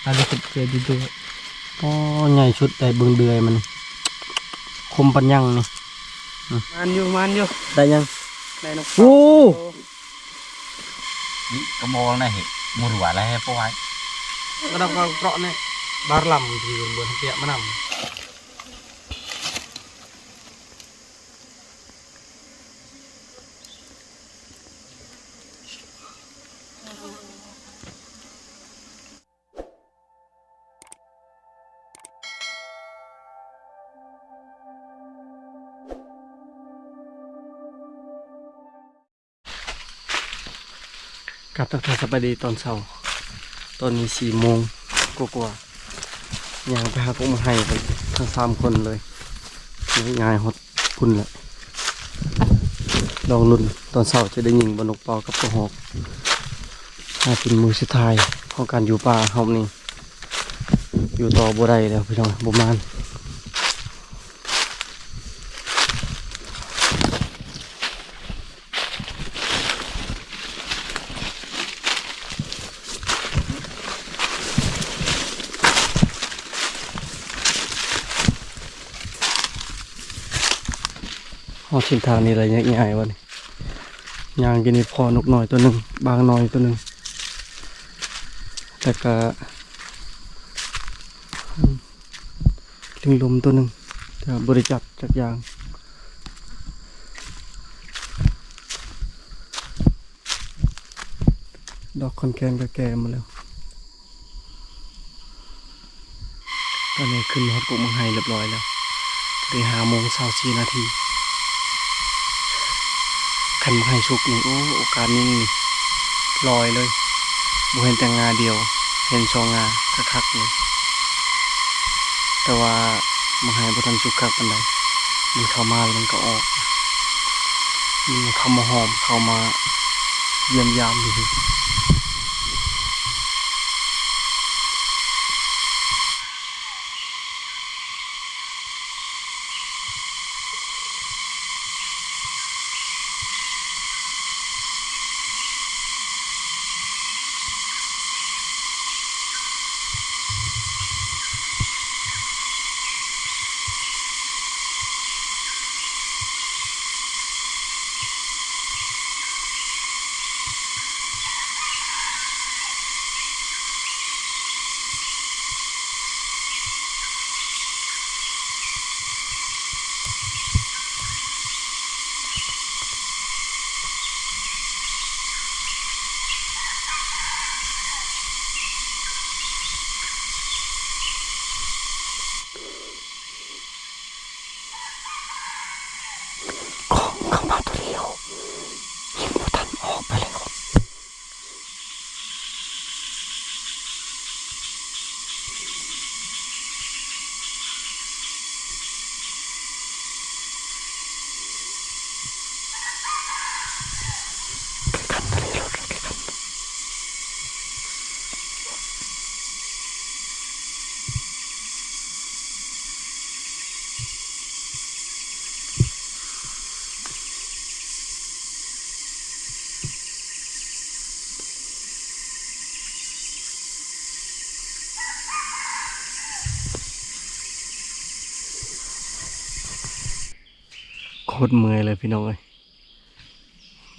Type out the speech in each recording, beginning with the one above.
ອາ ເດີ ເດີ ເດີ ອໍ ໃຫຍ່ສຸດ ໄດ້ເບິ່ງເດືອຍມັນ ຄົມປານຫຍັງນີ້. ອືມ ມານຢູ່ ມານຢູ່. ໄດ້ຫຍັງ? ໄດ້ນົກ. ໂອ້ ນີ້ກະມໍລະເຫ ໝູດວ່າແລ້ວ ເພາະວ່າກະດອກເກາະນີ້ ບາຣລຳທີ່ເບິ່ງເປີດເປີດມານຳ. ກາບທັກທາຍສະບາຍດີຕອນເຊົ້າ. ຕອນນີ້ສີ່ໂມງກວ່າໆ ຍ່າງໄປຫາກົກໝາກໄຮກັນທັງສາມຄົນເລີຍ. ງ່າຍຮອດພຸ້ນແຫຼະ. ລອງລຸ້ນຕອນເຊົ້າຈະໄດ້ຍິງບໍ່ນົກເປົ້າກັບກະຮອກ. ຫາກິນມື້ສຸດທ້າຍຂອງການຢູ່ປ່າຮອບນີ້. ຢູ່ຕໍ່ບໍ່ໄດ້ແລ້ວພີ່ນ້ອງ ບໍ່ມານ. ຮອດເສັ້ນທາງນີ້ລະ ແຍກຍ້າຍບາດນີ້. ຍ່າງຢູ່ນີ້ພໍນົກນ້ອຍໂຕໜຶ່ງ ບາງນ້ອຍໂຕໜຶ່ງ ແລ້ວກະ ອືມ ລິງລົມໂຕໜຶ່ງ ແຕ່ວ່າບໍ່ໄດ້ຈັບຈັກຢ່າງ. ດອກຄອນແຄນກະແກ່ໝົດແລ້ວ. ຕອນນີ້ຂຶ້ນຮອດກົກໝາກໄຮຮຽບຮ້ອຍແລ້ວ. ໄດ້ຫ້າໂມງຊາວສີ່ນາທີ. ຄັນໝາກໄຮສຸກນີ້ ໂອ້ ໂອກາດຍິງນີ້ລອຍເລີຍ. ບໍ່ເຫັນແຕ່ງ່າດຽວ ເຫັນສອງງ່າຄັກໆເລີຍ. ແຕ່ວ່າໝາກໄຮບໍ່ທັນສຸກຄັກປານໃດ. ມັນເຂົ້າມາແລ້ວມັນກະອອກ. ມັນເຂົ້າມາຫອມ ເຂົ້າມາຢ້ຽມຢາມຢູ່. ຂອງເຂົ້າມາໂຕດຽວ ຍັງບໍ່ທັນອອກໄປເລີຍ. ໂຄດເມື່ອຍເລີຍພີ່ນ້ອງເອີຍ.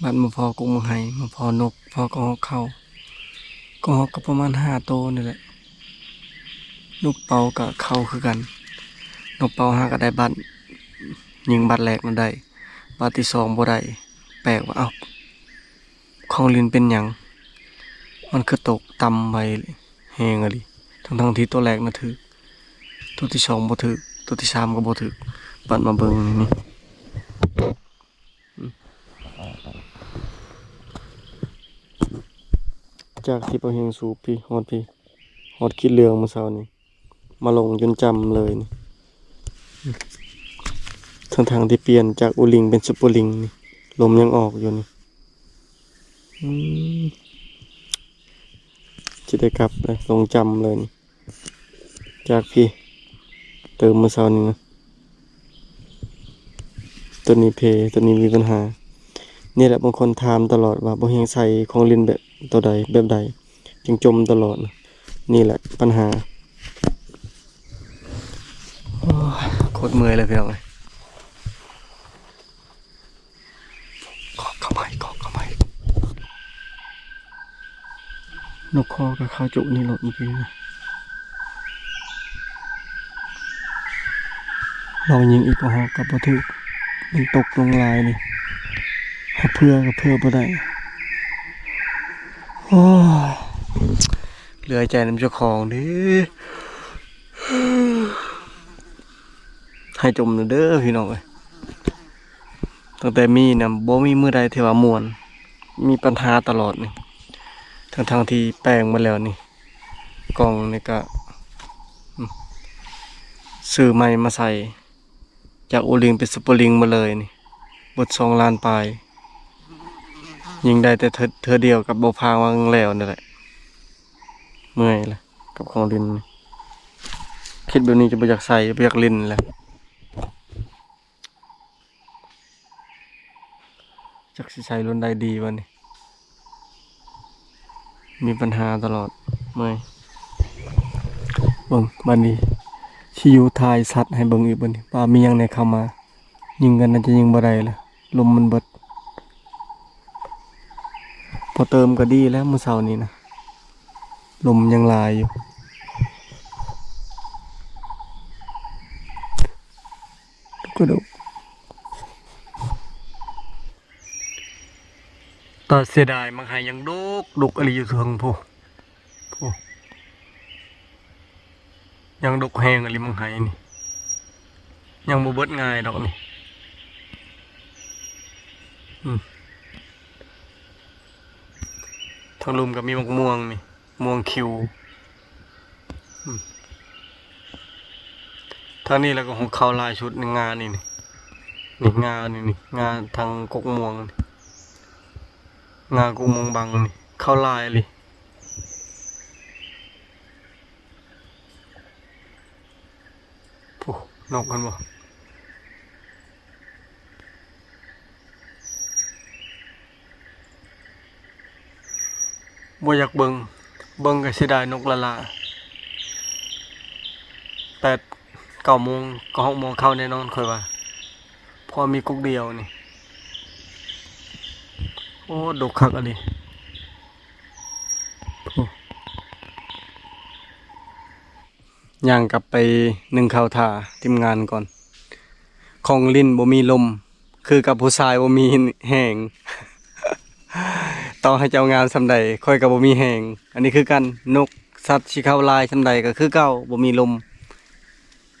ບາດມາພໍກົກໝາກໄຮ ມາພໍນົກ ພໍກະຮອກເຂົ້າ. ກະຮອກກະປະມານຫ້າໂຕນີ້ແຫຼະ. ນົກເປົ້າກະເຂົ້າຄືກັນ. ນົກເປົ້າຫາກະໄດ້ບາດ ຍິງບາດແລກນັ້ນໄດ້ ບາດທີສອງບໍ່ໄດ້. ແປກວ່າ ເອົ້າ ຂອງຫຼິ້ນເປັນຫຍັງ ມັນຄືຕົກຕ່ຳໄວແຮງອີ່ຫຼີ ທັງໆທີ່ໂຕແລກນະຖືກ ໂຕທີສອງບໍ່ຖືກ ໂຕທີສາມກໍບໍ່ຖືກ. ບັດມາເບິ່ງນີ້ ຈາກທີ່ບໍ່ແຮງສູບພີ້ ຮອດພີ້ ຮອດຂີດເຫຼືອງມື້ເຊົ້ານີ້. ມາລົງຈົນຈ້ຳເລີຍນີ້ ທັງໆທີ່ປ່ຽນຈາກອູລິງເປັນຊຸບເປີລິງນີ້ ລົມຍັງອອກຢູ່ນີ້. ອືມ ຊິໄດ້ກັບແລ້ວ ລົງຈ້ຳເລີຍນີ້ ຈາກພີ້ ເຕີມມື້ເຊົ້ານີ້ນະ. ໂຕນີ້ເພ ໂຕນີ້ມີບັນຫາ. ນີ້ແຫຼະ ບາງຄົນຖາມຕະຫຼອດວ່າບໍ່ແຮງໃສ່ຂອງຫຼິ້ນແບບ ໂຕໃດ ແບບໃດ ຈຶ່ງຈົມຕະຫຼອດນະ. ນີ້ແຫຼະບັນຫາ. ໂອ້ຍ ໂຄດເມື່ອຍເລີຍພີ່ນ້ອງເອີຍ. ກອກເຂົ້າໄໝ້ ກອກເຂົ້າໄໝ້. ນົກຄໍກໍເຂົ້າຈຸໃນລົດເມື່ອກີ້ນະ. ລອງຍິງແອລກໍຮໍກໍບໍ່ຖືກ, ມັນຕົກລົງຫຼາຍນີ້, ເພື່ອກໍເພື່ອບໍ່ໄດ້. ໂອ້ຍ ເຫຼືອໃຈນຳເຈົ້າຂອງເດ້. ໃຫ້ຈົ່ມແດ່ເດີພີ່ນ້ອງເອີຍ. ຕັ້ງແຕ່ມີນະ ບໍ່ມີມື້ໃດທີ່ວ່າມ່ວນ, ມີບັນຫາຕະຫຼອດນີ້. ທັງໆທີ່ແປງໝົດແລ້ວນີ້, ກ່ອງນີ້ກະ ອືມ ຊື້ໃໝ່ມາໃສ່ ຈາກໂອລິງເປັນຊຸບເປີລິງໝົດເລີຍນີ້, ເບິດສອງລ້ານປາຍ. ຍິງໄດ້ແຕ່ເທື່ອ ເທື່ອດຽວກັບບໍ່ພາງວ່າແລ້ວນັ້ນແຫຼະ. ເມື່ອຍລະ ກັບຂອງຫຼິ້ນນີ້, ຄິດແບບນີ້ຈະບໍ່ຢາກໃສ່ ບໍ່ຢາກຫຼິ້ນແລ້ວ. ຈັກຊິໃຊ້ລຸ້ນໃດດີບັດນີ້, ມີບັນຫາຕະຫຼອດ, ເມື່ອຍ. ເບິ່ງບັດນີ້ ຊິຢູ່ຖ່າຍສັດໃຫ້ເບິ່ງອີກບັດນີ້ ວ່າມີຫຍັງແດ່ເຂົ້າມາ. ຍິງກໍໜ້າຈະຍິງບໍ່ໄດ້ລະ, ລົມມັນເບິດ. ພໍເຕີມກໍດີແລ້ວມື້ເຊົ້ານີ້ນະ, ລົມຍັງຫຼາຍຢູ່. ກະດູກ ຕາເສຍດາຍ, ໝາກໄຮຍັງດົກ ດົກອີ່ຫຼີຢູ່ເທິງພຸ້ນ ພຸ້ນ. ຍັງດົກແຮງອີ່ຫຼີໝາກໄຮນີ້, ຍັງບໍ່ເບິດງ່າຍດອກນີ້. ອືມ ທາງລຸ່ມກໍມີໝາກມ່ວງນີ້. ມ່ວງຄິວ. ອືມ ທາງນີ້ແລ້ວກໍຫົກເຂົ້າຫຼາຍຊຸດໃນງານີ້ ນີ້ ນີ້ງານີ້ ນີ້ງາທາງກົກມ່ວງນີ້ ງາກົກມ່ວງບັງນີ້ ເຂົ້າຫຼາຍອີ່ຫຼີ. ພຸ້ນ ນົກເຫັນບໍ່? ບໍ່ຢາກເບິ່ງ, ເບິ່ງກໍເສຍດາຍນົກລະລາ. ແປດເກົ້າໂມງກໍຮອດໝໍເຂົ້າແນ່ນອນຂ້ອຍວ່າ, ເພາະມີກົກດຽວນີ້. ໂອ້ ດົກຄັກອີ່ຫຼີ. ພຸ້ນ. ຍ່າງກັບໄປໜຶ້ງເຂົ້າຖ້າທີມງານກ່ອນ. ຂອງຫຼິ້ນບໍ່ມີລົມ ຄືກັບຜູ້ຊາຍບໍ່ມີແຮງ. ຕໍ່ໃຫ້ເຈົ້າງາມສ່ຳໃດ ຂ້ອຍກໍບໍ່ມີແຮງ. ອັນນີ້ຄືກັນ, ນົກສັດຊິເຂົ້າຫຼາຍສ່ຳໃດກໍຄືເກົ່າ, ບໍ່ມີລົມ.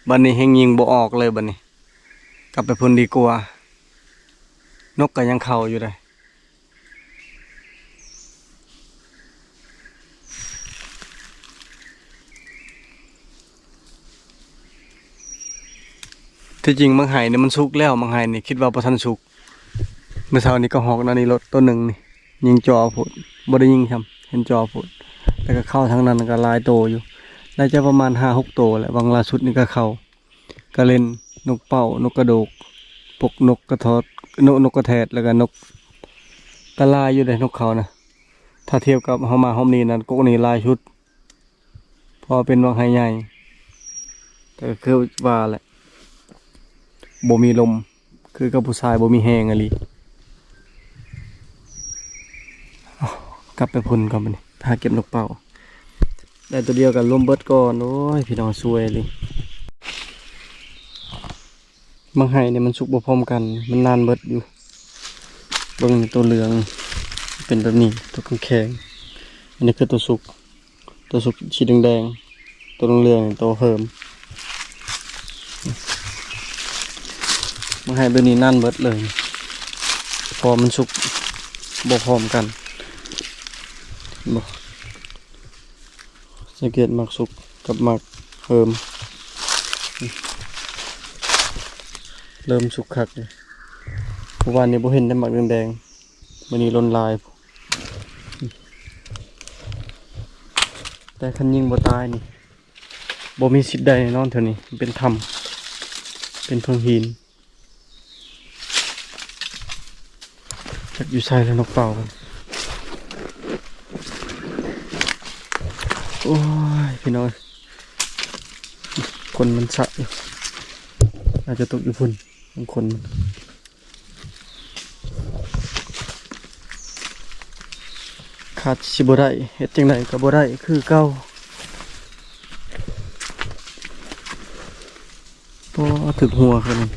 ບັດນີ້ແຮງຍິງບໍ່ອອກເລີຍ, ບັດນີ້ກັບໄປພຸ້ນດີກວ່າ. ນົກກໍຍັງເຂົ້າຢູ່ເດ້. ທີ່ຈິງໝາກໄຮນີ້ມັນສຸກແລ້ວ, ໝາກໄຮນີ້ຄິດວ່າບໍ່ທັນສຸກ. ມື້ເຊົ້ານີ້ກໍຮອກນະ ນີ້ລົດໂຕໜຶ່ງນີ້, ຍິງຈ່ອໂພດ, ບໍ່ໄດ້ຍິງຊ້ຳ, ເຫັນຈ່ອໂພດ. ແລ້ວກໍເຂົ້າທາງນັ້ນກໍຫຼາຍໂຕຢູ່, ໜ້າຈະປະມານຫ້າຫົກໂຕແຫຼະ, ຫວ່າງລ່າສຸດນີ້ກໍເຂົ້າ. ກະເລັນ, ນົກເປົ້າ, ນົກກະໂດກ, ປົກນົກກະທອດ, ນົກ ນົກກະແທດ ແລ້ວກະນົກກະຫຼາຍຢູ່ເດ້, ນົກເຂົານະ. ຖ້າທຽບກັບເຮົາມາຮອບນີ້ນັ້ນ, ກົກນີ້ຫຼາຍສຸດ ເພາະວ່າເປັນໝາກໄຮໃຫຍ່. ແຕ່ກໍຄືວ່າແຫຼະ, ບໍ່ມີລົມ, ຄືກັບຜູ້ຊາຍບໍ່ມີແຮງອີ່ຫຼີ. ເອົາ ກັບໄປພຸ້ນກ່ອນບັດນີ້, ຫາເກັບນົກເປົ້າ. ໄດ້ຕົວດຽວກໍລົມເບິດກ່ອນ. ໂອ້ຍ ພີ່ນ້ອງ ສວຍອີ່ຫຼີ. ໝາກໄຮນີ້ມັນສຸກບໍ່ພ້ອມກັນ, ມັນນານເບິດຢູ່. ເບິ່ງໂຕເຫຼືອງເປັນແບບນີ້, ໂຕແຂງໆ. ອັນນີ້ຄືໂຕສຸກ, ໂຕສຸກສີແດງໆ, ໂຕເຫຼືອງໆ ໂຕເຫີມ. ໝາກໄຮແບບນີ້ນານເບິດເລີຍ, ເພາະວ່າມັນສຸກບໍ່ພ້ອມກັນ. ເຫັນບໍ່? ສັງເກດໝາກສຸກກັບໝາກເຫີມ ເລີ່ມສຸກຄັກເລີຍ. ເມື່ອວານນີ້ບໍ່ເຫັນແຕ່ໝາກແດງໆ, ມື້ນີ້ລົ້ນຫຼາຍ. ແຕ່ຄັນຍິງບໍ່ຕາຍນີ້ ບໍ່ມີສິດໄດ້ແນ່ນອນ. ແຖວນີ້ເປັນຖ້ຳ, ເປັນເພິງຫີນ. ຈັກຢູ່ໃສລະນົກເປົ້າ? ໂອ້ຍ ພີ່ນ້ອງ ຄົນມັນສະຢູ່ ອາດຈະຕົກຢູ່ພຸ້ນ ຂອງຄົນມັນ ຄາດຊິບໍ່ໄດ້ ເຮັດຈັ່ງໃດກໍບໍ່ໄດ້ຄືເກົ່າ. ໂອ້ ຖືກຫົວເຂົານີ້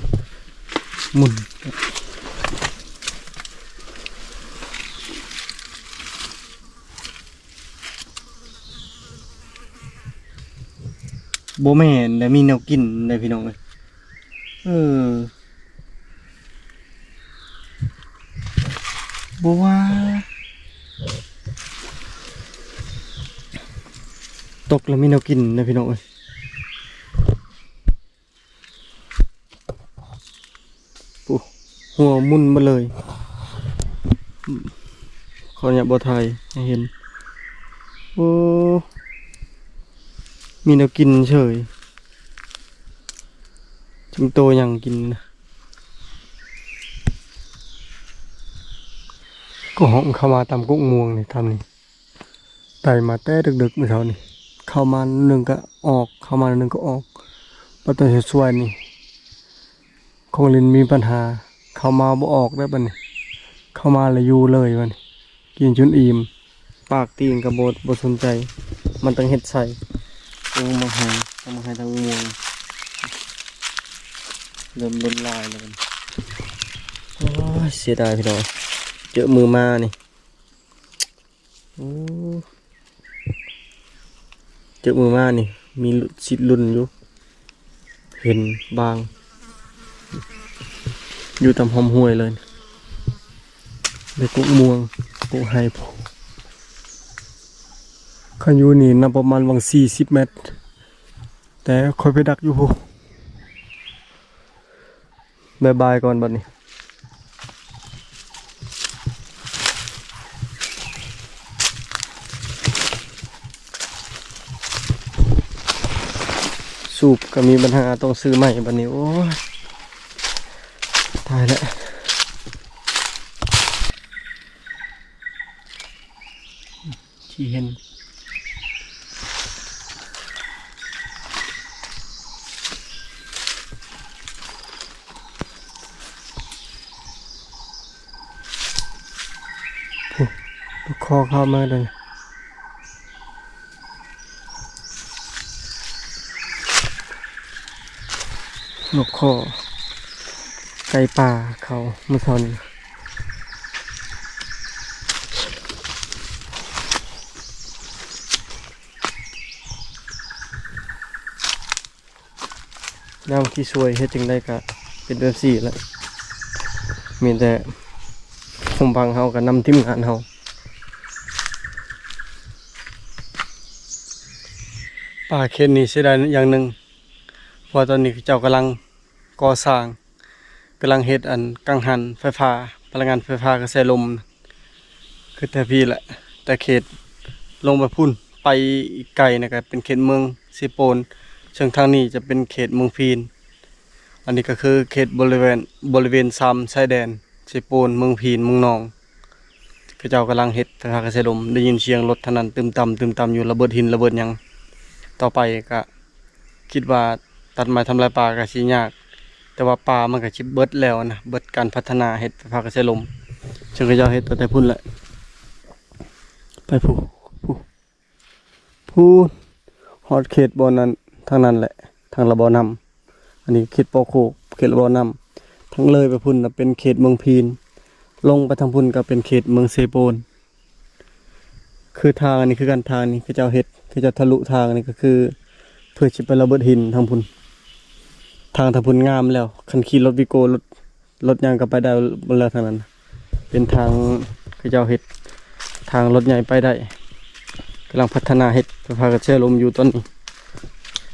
ໝຸ່ນ ບໍ່ແມ່ນແຫຼະ ມີແນວກິນເດ້ພີ່ນ້ອງເອີຍ. ເອີ ບໍ່ວ່າ ຕົກແລ້ວມີແນວກິນເດ້ພີ່ນ້ອງເອີຍ. ໂອ້ ຫົວໝຸ່ນໝົດເລີຍ ຂໍອະນຸຍາດບໍ່ຖ່າຍໃຫ້ເຫັນ. ໂອ້ ມີແນວກິນເສີຍ ຈັກໂຕຫຍັງກິນນະ. ກໍຮ້ອງເຂົ້າມາຕາມກົກມ່ວງນີ້ ຕາມນີ້ ໄຕ່ມາແຕ່ດຶກໆມື້ເຊົ້ານີ້ ເຂົ້າມາໜຶ່ງກໍອອກ ເຂົ້າມາໜຶ່ງກໍອອກ. ບັດຕອນສວຍໆນີ້ ຂອງຫຼິ້ນມີບັນຫາ ເຂົ້າມາບໍ່ອອກແລ້ວບັດນີ້ ເຂົ້າມາແລ້ວຢູ່ເລີຍບັດນີ້ ກິນຈົນອີ່ມ ປາກຕີນກໍບໍ່ ບໍ່ສົນໃຈ ມັນຕ້ອງເຮັດໃສ່. ໂອ້ ໝາກໄຮ ທັງໝາກໄຮທັງມ່ວງ ເລີ່ມລົ້ນລາຍແລ້ວບັດນີ້. ໂອ້ຍ ເສຍດາຍພີ່ນ້ອງ ເຈີມືມານີ້ ໂອ້ ເຈີມືມານີ້ ມີ ຊິດລຸ້ນຢູ່ ເຫັນບາງ ຢູ່ຕາມຮ່ອມຫ້ວຍເລີຍ ໃນກົກມ່ວງ ກົກໄຮພຸ້ນ. ຄັນຢູ່ນີ້ນັບປະມານຫວ່າງສີ່ສິບແມັດ ແຕ່ຂ້ອຍໄປດັກຢູ່ພຸ້ນ. ບາຍບາຍກ່ອນບັດນີ້ ສູບກໍມີບັນຫາ ຕ້ອງຊື້ໃໝ່ບັດນີ້ ໂອ້ຍ ຕາຍແລ້ວ. ທີ່ເຫັນ ໂອ້ ນົກຄໍເຂົ້າມາເລີຍ ນົກຄໍ ໄກ່ປ່າເຂົ້າມື້ເຊົ້ານີ້. ຍາມທີ່ຊ່ວຍເຮັດຈັ່ງໃດກໍເປັນແບບຊີ້ແຫຼະ ມີແຕ່ຄວາມຫວັງເຮົາກັບນຳທີມງານເຮົາ. ປ່າເຂດນີ້ເສຍດາຍຢ່າງໜຶ່ງ ເພາະວ່າຕອນນີ້ເຂົາເຈົ້າກຳລັງກໍ່ສ້າງ ກຳລັງເຮັດອັນກັງຫັນໄຟຟ້າ ພະລັງງານໄຟຟ້າກະແສລົມ ຄືແຕ່ພີ້ແຫຼະ ແຕ່ເຂດລົງໄປພຸ້ນ ໄປອີກໄກນະ ກະເປັນເຂດເມືອງເຊໂປນ ເຊິ່ງທາງນີ້ຈະເປັນເຂດເມືອງພີນ. ອັນນີ້ກະຄືເຂດບໍລິເວນ ບໍລິເວນສາມຊາຍແດນ ເຊໂປນ ເມືອງພີນ ເມືອງໜອງ ເຂົາເຈົ້າກຳລັງເຮັດໄຟຟ້າກະແສລົມ ໄດ້ຍິນສຽງລົດທາງນັ້ນຕຶມຕຳ ຕຶມຕຳຢູ່ ລະເບີດຫີນ ລະເບີດຫຍັງ. ຕໍ່ໄປກະ ຄິດວ່າຕັດໄມ້ທຳລາຍປ່າກໍຊິຍາກ ແຕ່ວ່າປ່າມັນກໍຊິເບິດແລ້ວນະ ເບິດການພັດທະນາເຮັດໄຟຟ້າກະແສລົມ ເຊິ່ງເຂົາເຈົ້າເຮັດຕັ້ງແຕ່ພຸ້ນແຫຼະ ໄປພຸ້ນ ພຸ້ນ ພຸ້ນ ຮອດເຂດບ່ອນນັ້ນ ທາງນັ້ນແຫຼະ ທາງລະບໍ່ນ້ຳ ອັນນີ້ເຂດປໍໂຄກ ເຂດລະບໍ່ນ້ຳ ທາງເລີຍໄປພຸ້ນນະເປັນເຂດເມືອງພີນ ລົງໄປທາງພຸ້ນກໍເປັນເຂດເມືອງເຊໂປນ. ຄືທາງອັນນີ້ຄືກັນ ທາງນີ້ເຂົາເຈົ້າເຮັດ ເຂົາເຈົ້າທະລຸທາງນີ້ກໍຄືເພື່ອຊິໄປລະເບີດຫີນທາງພຸ້ນ ທາງທາງພຸ້ນງາມແລ້ວ ຄັນຂີ່ລົດວີໂກ້ ລົດ ລົດຫຍັງກໍໄປໄດ້ເບິດແລ້ວທາງນັ້ນ ເປັນທາງເຂົາເຈົ້າເຮັດທາງລົດໃຫຍ່ໄປໄດ້ ກຳລັງພັດທະນາເຮັດໄຟຟ້າກະແສລົມຢູ່ຕອນນີ້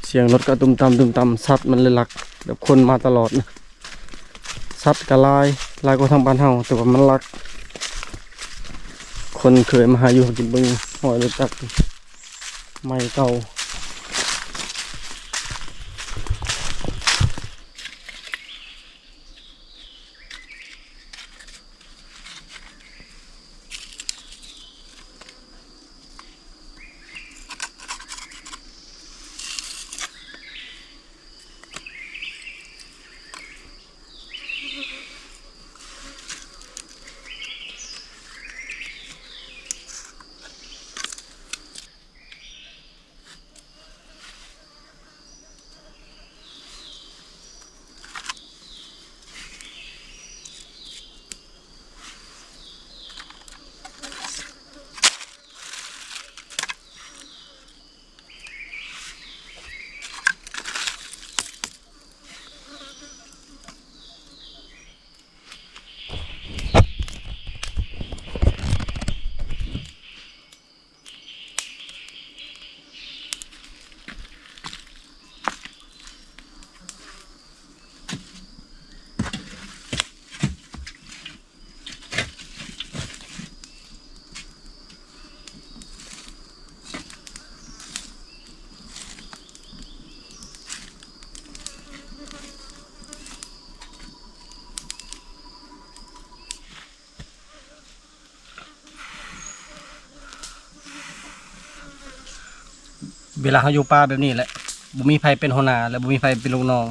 ສຽງລົດກໍຕຸ້ມຕາມ ຕຸ້ມຕາມ ສັດມັນເລີຍລັກ ແບບຄົນມາຕະຫຼອດນະ. ສັດກໍຫຼາຍ ຫຼາຍກວ່າທາງບ້ານເຮົາ ແຕ່ວ່າມັນລັກ ຄົນເຄີຍມາຫາຢູ່ຫາກິນ ເບິ່ງຮອຍລົດຈັກໃໝ່ເກົ່າ. ເວລາເຮົາຢູ່ປ່າແບບນີ້ແຫຼະ ບໍ່ມີໃຜເປັນຫົວໜ້າ ແລະ ບໍ່ມີໃຜເປັນລູກນ້ອງ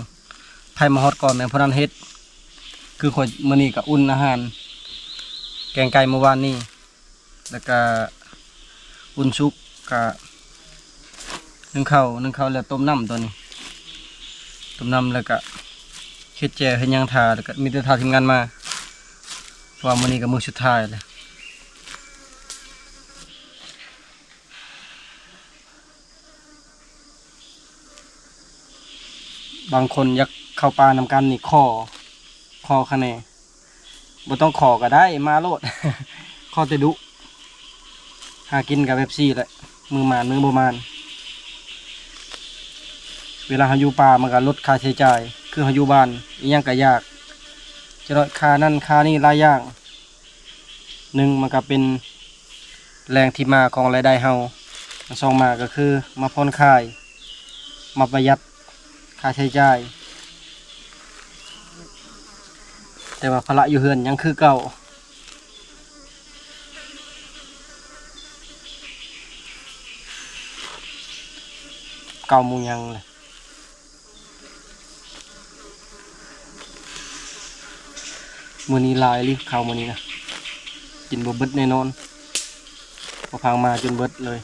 ໃຜມາຮອດກ່ອນແມ່ນຜູ້ນັ້ນເຮັດ. ຄືຂ້ອຍມື້ນີ້ກໍອຸ່ນອາຫານ ແກງໄກ່ມື້ວານນີ້ ແລ້ວກະອຸ່ນສຸກ ກະໜຶ້ງເຂົ້າ ໜຶ້ງເຂົ້າແລ້ວຕົ້ມນ້ຳຕອນນີ້ ຕົ້ມນ້ຳແລ້ວກະເຮັດແຈ່ວເຮັດຫຍັງຖ້າ ແລ້ວກະມີແຕ່ຖ້າທີມງານມາ ເພາະວ່າມື້ນີ້ກໍມື້ສຸດທ້າຍແລ້ວ. ບາງຄົນຢາກເຂົ້າປ່ານຳກັນນີ້ ຂໍ ຂໍຄະແນນ ບໍ່ຕ້ອງຂໍກໍໄດ້ ມາໂລດ ຂໍແຕ່ດຸ ຫາກິນກໍແບບຊີ້ແຫຼະ ມື້ໝານມື້ບໍ່ໝານ. ເວລາເຮົາຢູ່ປ່າມັນກໍລົດຄ່າໃຊ້ຈ່າຍ ຄືເຮົາຢູ່ບ້ານ ອີ່ຫຍັງກໍຢາກ ຈະລອດຄ່ານັ້ນຄ່ານີ້ຫຼາຍຢ່າງ. ໜຶ່ງ ມັນກໍເປັນແຫຼ່ງທີ່ມາຂອງລາຍໄດ້ເຮົາ ອັນສອງມາກໍຄືມາຜ່ອນຄາຍ ມາປະຢັດຄ່າໃຊ້ຈ່າຍ ແຕ່ວ່າພາລະຢູ່ເຮືອນຍັງຄືເກົ່າ. ເກົ້າໂມງຍັງແຫຼະ. ມື້ນີ້ຫຼາຍອີ່ຫຼີ ເຂົ້າມື້ນີ້ນະ ກິນບໍ່ເບິດແນ່ນອນ ບໍ່ພັງມາຈົນເບິດເລີຍ.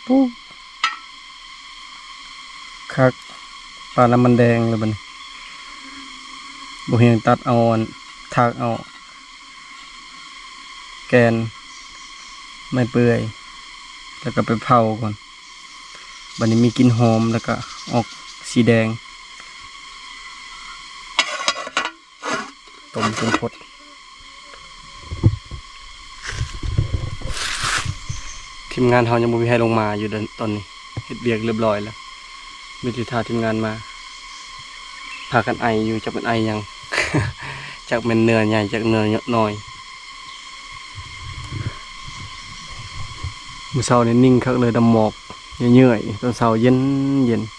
ປູ ຄັກ ປານນ້ຳມັນແດງແລ້ວບັດນີ້ ບໍ່ແຮງຕັດເອົາອັນ ຖາກເອົາແກ່ນໄມ້ເປື່ອຍ ແລ້ວກໍໄປເຜົາກ່ອນ ບັດນີ້ມີກິ່ນຫອມ ແລ້ວກໍອອກສີແດງ. ຕົ້ມຈົນຟົດ ທີມງານເຮົາຍັງບໍ່ມີໃຜລົງມາຢູ່ເດີ ຕອນນີ້ເຮັດວຽກຮຽບຮ້ອຍແລ້ວ ມີແຕ່ຖ້າທີມງານມາ ພາກັນໄອຢູ່ ຈັກແມ່ນໄອຫຍັງ ຈັກແມ່ນເໜື່ອໃຫຍ່ ຈັກເໜື່ອນ້ອຍ. ມື້ເຊົ້ານີ້ນິ່ງຄັກເລີຍ ດຳໝອກເຫຍື່ອຍໆ ຕອນເຊົ້າເຢັນໆ.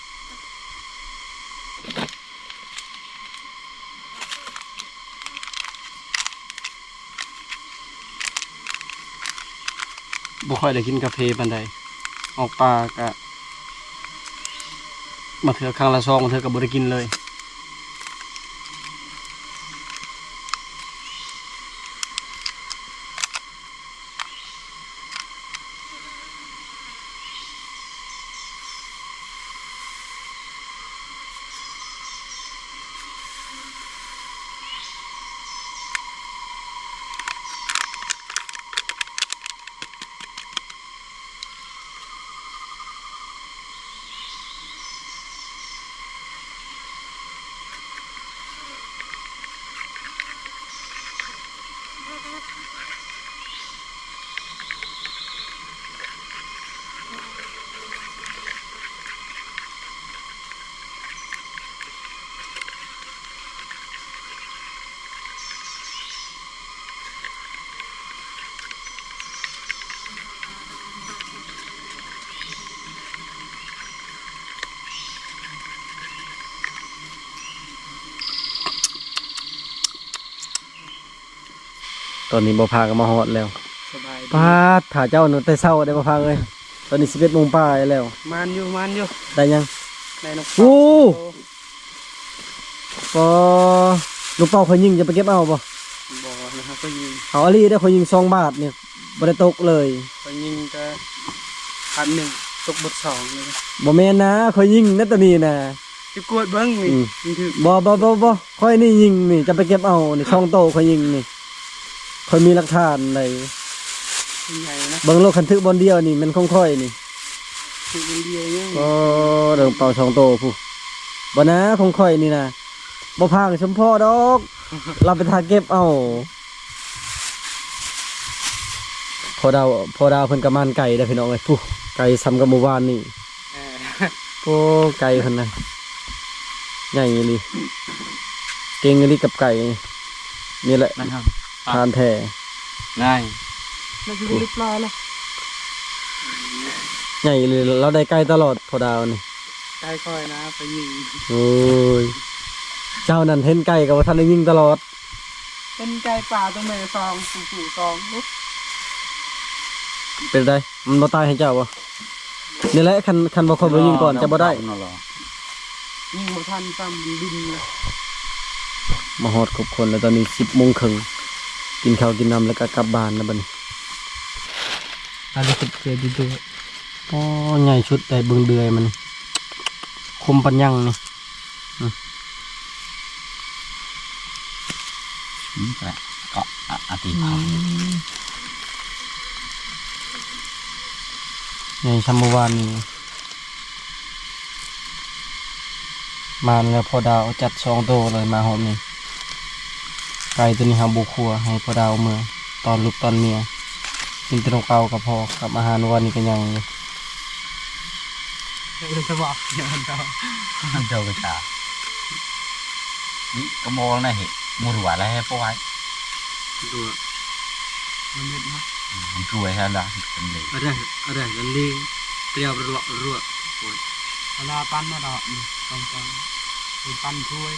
ບໍ່ຄ່ອຍໄດ້ກິນກາເຟປານໃດ ອອກປ່າກະບາງເທື່ອຄັ້ງລະຊອງ ບາງເທື່ອກະບໍ່ໄດ້ກິນເລີຍ. ຕອນນີ້ບ່າວພາກໍມາຮອດແລ້ວ. ສະບາຍດີ. ປາດ ຖ້າເຈົ້າແຕ່ເຊົ້າເດ້ບ່າວພາເອີຍ. ຕອນນີ້ສິບເອັດໂມງປາຍແລ້ວ. ມານຢູ່ ມານຢູ່. ໄດ້ຫຍັງ? ໄດ້ນົກເປົ້າ. ໂອ້ ໂຕ. ປໍ ນົກເປົ້າຂ້ອຍຍິງ ຈະໄປເກັບເອົາບໍ່? ບໍ່ນະ ຂ້ອຍຍິງ. ເອົາອີ່ຫຼີເດີ້ ຂ້ອຍຍິງສອງບາດນີ້ ບໍ່ໄດ້ຕົກເລີຍ. ຂ້ອຍຍິງແຕ່ບາດໜຶ່ງ ຕົກເບິດສອງເລີຍ. ບໍ່ແມ່ນນະ ຂ້ອຍຍິງນະ ໂຕນີ້ນະ. ຊິກວດເບິ່ງນີ້ ອືມ ມັນຖືກ. ບໍ່ ບໍ່ ບໍ່ ບໍ່ ຂ້ອຍນີ້ຍິງນີ້ ຈະໄປເກັບເອົານີ້ ສອງໂຕຂ້ອຍຍິງນີ້ ຂ້ອຍມີຫຼັກຖານໃດ໋. ໃຫຍ່ນະ ເບິ່ງໂລດ ຄັນຖືກບ່ອນດຽວນີ້ແມ່ນຂອງຂ້ອຍນີ້. ຖືກບ່ອນດຽວຍັງ. ໂອ້ ເດີ ເປົ້າສອງໂຕພຸ້ນ. ບໍ່ນະ ຂອງຂ້ອຍນີ້ນະ ບໍ່ພາງສົມພໍດອກ ລາວໄປຖ້າເກັບເອົາ. ພໍ່ດາວ ພໍ່ດາວເພິ່ນກໍໝານໄກ່ເດ້ພີ່ນ້ອງເອີຍ. ຜູ້ ໄກ່ສ່ຳກັບໝູ່ບ້ານນີ້. ເອີ ໂອ້ ໄກ່ເພິ່ນນະ ໃຫຍ່ອີ່ຫຼີ ເກັ່ງອີ່ຫຼີກັບໄກ່. ນີ້ແຫຼະ ນະຄັບ ທ່ານແທ້ ນາຍ ມັນຊິໄດ້ຫຼາຍລະ ໃຫຍ່ອີ່ຫຼີ. ລາວໄດ້ໄກ່ຕະຫຼອດ ພໍ່ດາວນີ້. ໄກ່ຂ້ອຍນະໄປຍິງ. ໂອ້ຍ ເຈົ້ານັ້ນເຫັນໄກ່ກໍບໍ່ທັນໄດ້ຍິງຕະຫຼອດ. ເປັນໄກ່ປ່າຕົວແມ່ສອງ ຕົວຜູ້ສອງ. ເປັນໃດ ມັນບໍ່ຕາຍໃຫ້ເຈົ້າບໍ່? ນີ້ແຫຼະ ຄັນ ຄັນບໍ່ ຂ້ອຍບໍ່ຍິງກ່ອນ ເຈົ້າບໍ່ໄດ້. ຍິງບໍ່ທັນຊ້ຳ ມັນບິນລະ. ມາຮອດຄົບຄົນແລ້ວ ຕອນນີ້ສິບໂມງເຄິ່ງ ກິນເຂົ້າກິນນ້ຳແລ້ວກໍກັບບ້ານແລ້ວບັດນີ້. ອັນນີ້ເປັນເສືອດີໆ. ອໍ ໃຫຍ່ສຸດໄດ້ເບິ່ງເດືອຍມັນ ຄົມປານຫຍັງນີ້. ອືມ ອືມ ເກາະ ອາ ອາ ຕີນ ອືມ ໃຫຍ່ຊ່ຳມື້ວານນີ້. ມາແລ້ວ ພໍ່ດາວຈັດສອງໂຕເລີຍ ມາຮອບນີ້. ໄກ່ໂຕນີ້ເຮົາບໍ່ຄົວ ໃຫ້ພໍ່ດາວເອົາເມືອ ຕອນລູກຕອນເມຍ ກິນແຕ່ນົກເກົ້າກໍພໍ ກັບອາຫານວານນີ້ກໍຍັງຢູ່. ເອີ ສະບາຍ ເຈົ້າ ເຈົ້າກໍຊາ ນີ້ກໍມອງນະ ເຮັດໝູ່ຮົ່ວແລ້ວ ບໍ່ໄຫວ ຮົ່ວ ມັນເມັດເນາະ ມັນຖ້ວຍຫັ້ນລະ ເປັນເລ ອະໄລ ອະໄລ ລະເລ ປຽວ ຮົ່ວ ຮົ່ວ ໂອ້ຍ ເວລາປັນນະດອກ ນີ້ ຕ້ອງ ຕ້ອງ ປັນຖ້ວຍ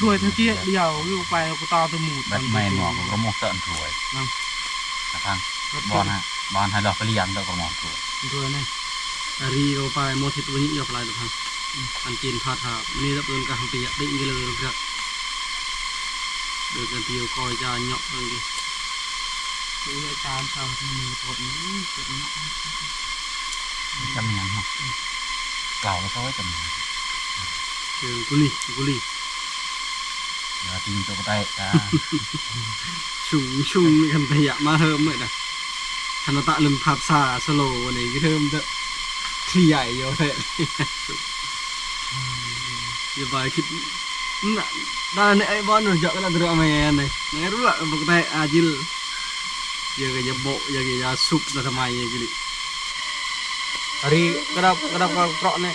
ຖ້ວຍເທົ່າເຈ້ຍວ ຢູ່ໄປກໍຕາຕົວໝູດ ບັດແມ່ນບໍ່ ກໍມອງເຕີນຖ້ວຍນະ ກະທັງ ບັດ ບ່ອນ ບ່ອນໃຫ້ລອກກະລຽງເຕີນກໍມອງຖ້ວຍ ຖ້ວຍນີ້ ອາຣີກໍໄປໝົດທິດວັນນີ້ ອອກຫຼາຍຕົວພັງ ອັນຈີນພາທາ ມື້ນີ້ລະເອີ້ນກະຫັ້ນປະຢັດໄດ້ອີກແລ້ວ ເດີນກັນທ່ຽວກໍຈະເຍາະເບິ່ງ ເດີນຈານເຊົາທີ່ມີໂພດນີ້ ເກັບເນາະ ຈຳຫຍັງເນາະ ເກົ່າແລ້ວເຂົາຈຳຫຍັງ ເອີ ກູລີ ກູລີ. ຢ່າຕິງຕົວກະໄຕ ອ່າ ຊຸງ ຊຸງ ຄັນຕະຍະມາເຮີມເໝິດນະ ຄັນຕະເລີ່ມພັບຊາສະໂລນີ້ຄືເຮີມເດີ ທີ່ໃຫຍ່ຢູ່ແທ້ ຢ່າໄປຄິດ ນະ ດານໃນໄອ້ບອນ ຢາກລະເດືອແມ່ນ ໃນ ໃນ ຣວ ປົກກະແຕ ອາຈິລ ຢາກ ຢ່າໂບະ ຢ່າ ຢ່າຊຸບນະ ທຳໄມ ອາຣີ ກະດັບ ກະດັບ ກະເກາະນີ້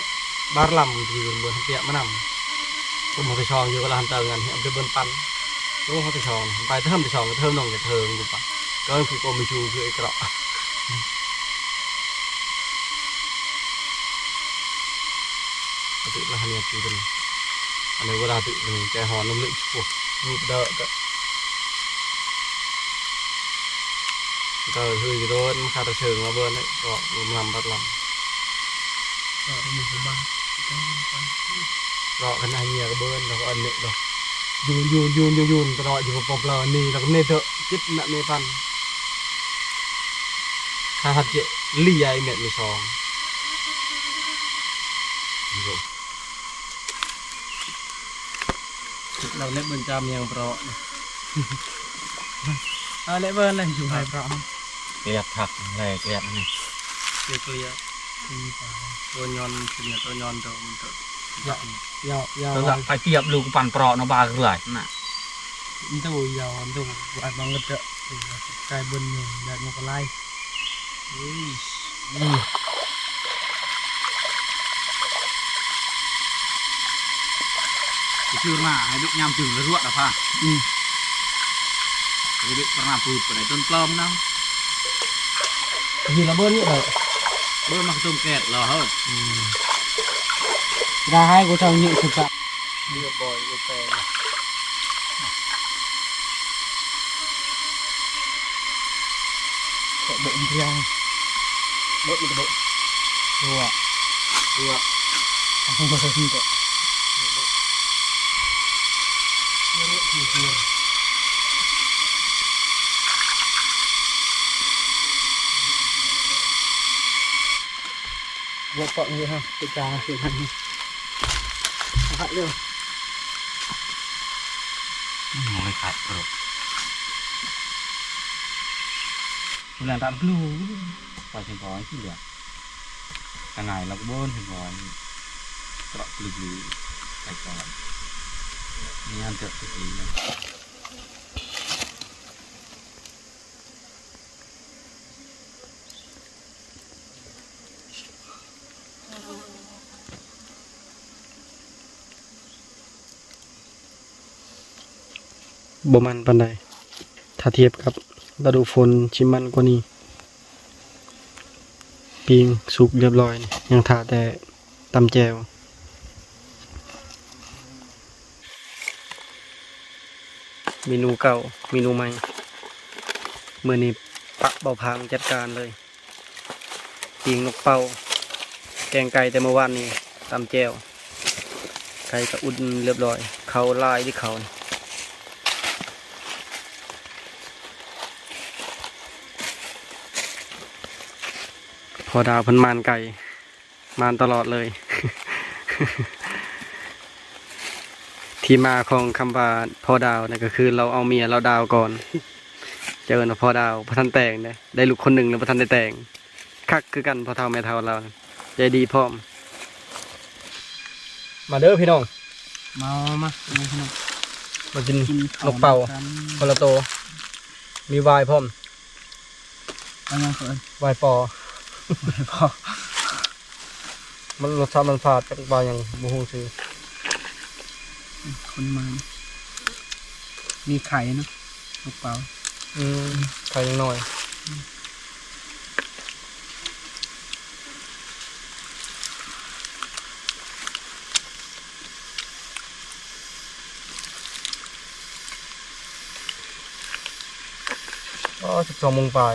ບາຣລຳ ທີ່ເບິ່ງເບິ່ງເປຍມານຳ ຄົນເຮົາໄປຊ່ອງຢູ່ກະລະຫັນເຕີງ ອັນເຮົາໄປເບິ່ງປັນ ໂລເຮົາໄປຊ່ອງ ໄປເທີມໄປຊ່ອງ ເທີມໜອງ ເທີມຢູ່ປະ ກໍຄືໂກມີຊູ ຄືໄອ້ເກາະ ອະຕິລະຫັນເນຍ ທີ່ເປັນ ອັນນີ້ເວລາທີ່ ອືມ ໃຈຮ້ອນນຳເລີຍ ໂອ້ ຮູບເດີກະ ກໍຄືຢູ່ໂດນ ມາຄາຕະເຊີງມາເບິ່ງເນາະ ກໍລຳບັດລຳ ກໍມີຜູ້ບາດ ກໍກັນ ກໍຄັນອັນເນຍກໍເບິ່ງ ແລ້ວກໍອັນເນຍດອກ ຢູນ ຢູນ ຢູນ ຢູນ ຢູນ ຕະຫຼອດຢູ່ ບໍ່ ບໍ່ ບໍ່ ນີ້ ແລ້ວກໍເນຍເດີ ຈິດນະ ເນຍປັນ ຄາຮັດເຈ ລີໃຫຍ່ເມັດມີສອງ ລາວເລັບເບິ່ງຈາມຍັງເປາະ ອາ ເລັບເບິ່ງແລ້ວຢູ່ໃຫ້ເປາະ ກຽດທັກແລກຽດນີ້ ກຽດ ກຽດ ອືມ ໂຕຍອນ ຕົວຍອນ ໂຕມັນໂຕ ຢາວ ຢາວ ຢາວ ໄປຕຽບລູກປັນເປາະເນາະ ບາກເຫຼືອນະ ໂຕຍາວ ໂຕ ບາດບັງກະເຈາະ ກາຍເບິ່ງແດດມັນກໍໄລ່ ອືມ ຄືມາໃຫ້ດຸຍາມຈຶ່ງລະລວດອະພາ ອືມ ໃຫ້ດຸປະນາປືດປະໄດຕົ້ນປອມນຳ ທີ່ລະເບີນນີ້ເອີ ເບີນມາກະຕົ້ມແກດລະເຮີ ອືມ ໄດ້ໃຫ້ກູເຈົ້າຍິງສຸດສະ ເລືອດບໍ່ຢູ່ແປງ ເກາະບົກເພຍ ບົກມັນກະບົກ ຕົວ ຕົວ ເກາະ ບົກເກາະນີ້ເຮົາ ໄປກາງເຮັດຫັ້ນ ຫາເລີຍ ມັນຫອຍຂາດໂຄດ ແລງຕາມກະລູ ໄປເຖິງກໍກິນເຫຼືອ ກະຫງາຍລະກະເບິ່ນເຫັນບໍ່ ເກາະກະລຶກໄປກ່ອນ ນີ້ອັນເກີດກະຕີນະ. ບໍ່ມັນປານໃດ ຖ້າທຽບກັບລະດູຝົນຊິມັນກວ່ານີ້. ປີ້ງສຸກຮຽບຮ້ອຍ ຍັງຖ້າແຕ່ຕຳແຈ່ວ. ເມນູເກົ່າ ເມນູໃໝ່ ມື້ນີ້ປະເບົາພາງຈັດການເລີຍ. ປີ້ງນົກເປົ້າ ແກງໄກ່ແຕ່ມື້ວານນີ້ ຕຳແຈ່ວ ໄກ່ກະອຸ່ນຮຽບຮ້ອຍ. ເຂົ້າຫຼາຍເດ້ເຂົ້ານີ້. ພໍ່ດາວເພິ່ນໝານໄກ່ ມາຕະຫຼອດເລີຍ. ທີ່ມາຂອງຄຳວ່າພໍ່ດາວນັ້ນ ກໍຄືລາວເອົາເມຍລາວດາວກ່ອນ ເອີ້ນວ່າພໍ່ດາວ. ບໍ່ທັນແຕ່ງເດ້ ໄດ້ລູກຄົນໜຶ່ງແລ້ວບໍ່ທັນໄດ້ແຕ່ງ. ຄັກຄືກັນ ພໍ່ເຖົ້າແມ່ເຖົ້າລາວ ໃຈດີພ້ອມ. ມາເດີພີ່ນ້ອງ ມາ ມາ ມາພີ່ນ້ອງ ມາກິນ ກິນເຂົ້ານົກເປົ້າ ນຳກັນ ຄົນລະໂຕ ມີຫວາຍພ້ອມ. ອັນນັ້ນຄືຫວາຍປໍ ຫວາຍປໍ ມັນລົດຊາດມັນຊາດ ຈັກວ່າຫຍັງບໍ່ຮູ້ຊື່. ອືມ ຄົນມາ ມີໄຂ່ເນາະ ລູກເປົາ. ອືມ ໄຂ່ຍັງນ້ອຍ. ອືມ ອໍ ສິບສອງໂມງປາຍ.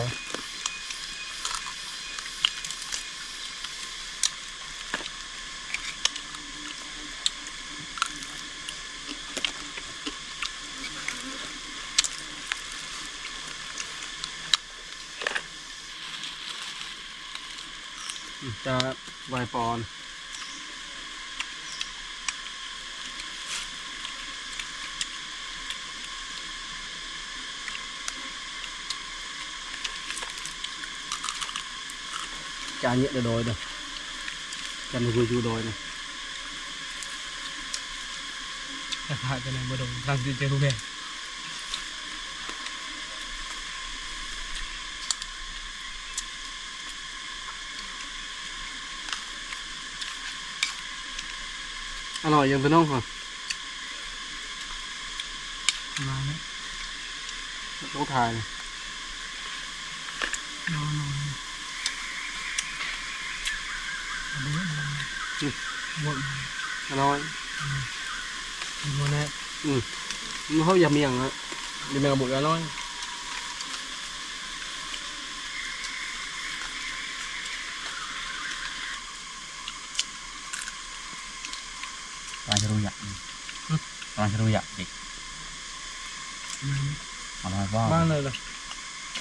ອືມ ຈະໄຫວ້ປອນ ຈານເຍອະເດີດອຍເດີ ຈານຢູ່ ຢູ່ດອຍນະ. ສະພາບຈະໄດ້ບໍ່ດົງ ຫຼັງຈະເຈີແມ່. ອະລ່ອຍຢູ່ພີ່ນ້ອງ ມາແລ້ວ ຕ້ອງຖ່າຍ ອະລ່ອຍ ອືມ ເຮົາຢາກມີຫຍັງ ຢາກມີຫຍັງ ອະລ່ອຍ. ປາຊະລຸຍະ ຫຶ ປາຊະລຸຍະ ເດັກ ມາ ມາ ມາເລີຍ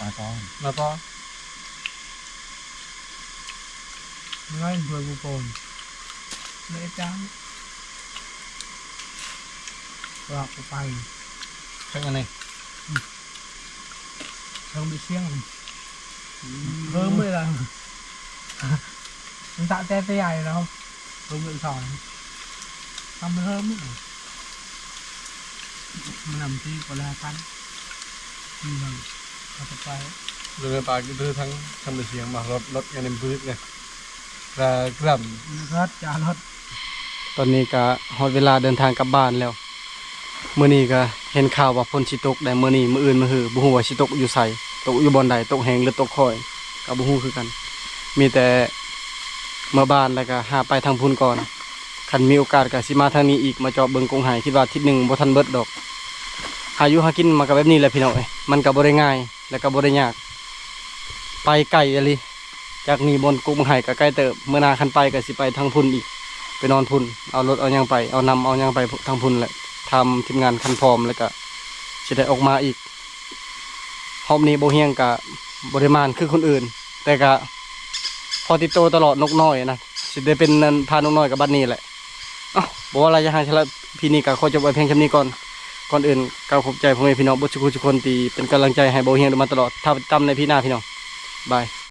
ມາກ່ອນ ມາກ່ອນ ມາເລີຍ ເພື່ອບໍ່ໂກນ ເລີຍຈ້າ ວ່າບໍ່ໄປ ເຖິງອັນນີ້ ອືມ. ເທິງໄປຊຽງ ອືມ ເພີ່ມເລີຍລະ ມັນຕະແຕ່ໃຫຍ່ແລ້ວ ເພີ່ມເລີຍສອງ ທຳເພີ່ມ ມັນນຳທີ່ກວ່າລະພັນ ອືມ ເອົາໄປ ເດີນໄປ ຄືທາງ ທາງໄປຊຽງມາ ລົດ ລົດຍັງໄດ້ບຶດເລີຍ. ແລະ ເກືອບ ຕອນນີ້ກະຮອດເວລາເດີນທາງກັບບ້ານແລ້ວ. ມື້ນີ້ກະເຫັນຂ່າວວ່າຝົນຊິຕົກໄດ໋ ມື້ນີ້ ມື້ອື່ນ ມື້ຮື ບໍ່ຮູ້ວ່າຊິຕົກຢູ່ໃສ ຕົກຢູ່ບ່ອນໃດ ຕົກແຮງ ຫຼືຕົກຄ່ອຍ ກະບໍ່ຮູ້ຄືກັນ. ມີແຕ່ເມືອບ້ານ ແລ້ວກະຫາໄປທາງພຸ້ນກ່ອນ. ຄັນມີໂອກາດກະຊິມາທາງນີ້ອີກ ມາຈອບເບິ່ງກົກໄຮ່. ຄິດວ່າທິດໜຶ່ງບໍ່ທັນເບິດດອກ. ຫາຢູ່ຫາກິນມາກະແບບນີ້ແຫຼະພີ່ນ້ອງເອີຍ ມັນກະບໍ່ໄດ້ງ່າຍ ແລ້ວກະບໍ່ໄດ້ຍາກ ໄປໄກອີ່ຫຼີ. ຈາກນີ້ບ່ອນກົກບັກໄຮ່ກະໃກ້ເຕີບ ມື້ໜ້າຄັນໄປກະຊິໄປທາງພຸ້ນອີກ ໄປນອນພຸ້ນ ເອົາລົດເອົາຫຍັງໄປ ເອົານ້ຳເອົາຫຍັງໄປທາງພຸ້ນແຫຼະ ຖາມທີມງານຄັນພ້ອມ ແລ້ວກະຊິໄດ້ອອກມາອີກ. ຮອບນີ້ບໍ່ຮຽງກະບໍ່ໄດ້ໝານຄືຄົນອື່ນ ແຕ່ກະພໍຕິດໂຕຕະຫຼອດ ນົກນ້ອຍນະ ຊິໄດ້ເປັນ ອັນ ພານົກນ້ອຍກະບັດນີ້ແຫຼະ. ເອົ້າ ບໍ່ວ່າຫຼາຍຢາກໃຫ້ສາລະ ພີນີ້ກະຂໍຈົບໄວ້ພຽງສ່ຳນີ້ກ່ອນ. ກ່ອນອື່ນກາວຂອບໃຈພໍ່ແມ່ພີ່ນ້ອງເບິດສຸກຄົນທີ່ເປັນກຳລັງໃຈໃຫ້ບໍ່ຮຽງມາຕະຫຼອດ. ຖ້າຕິດຕາມໃນພີໜ້າພີ່ນ້ອງ ບາຍ.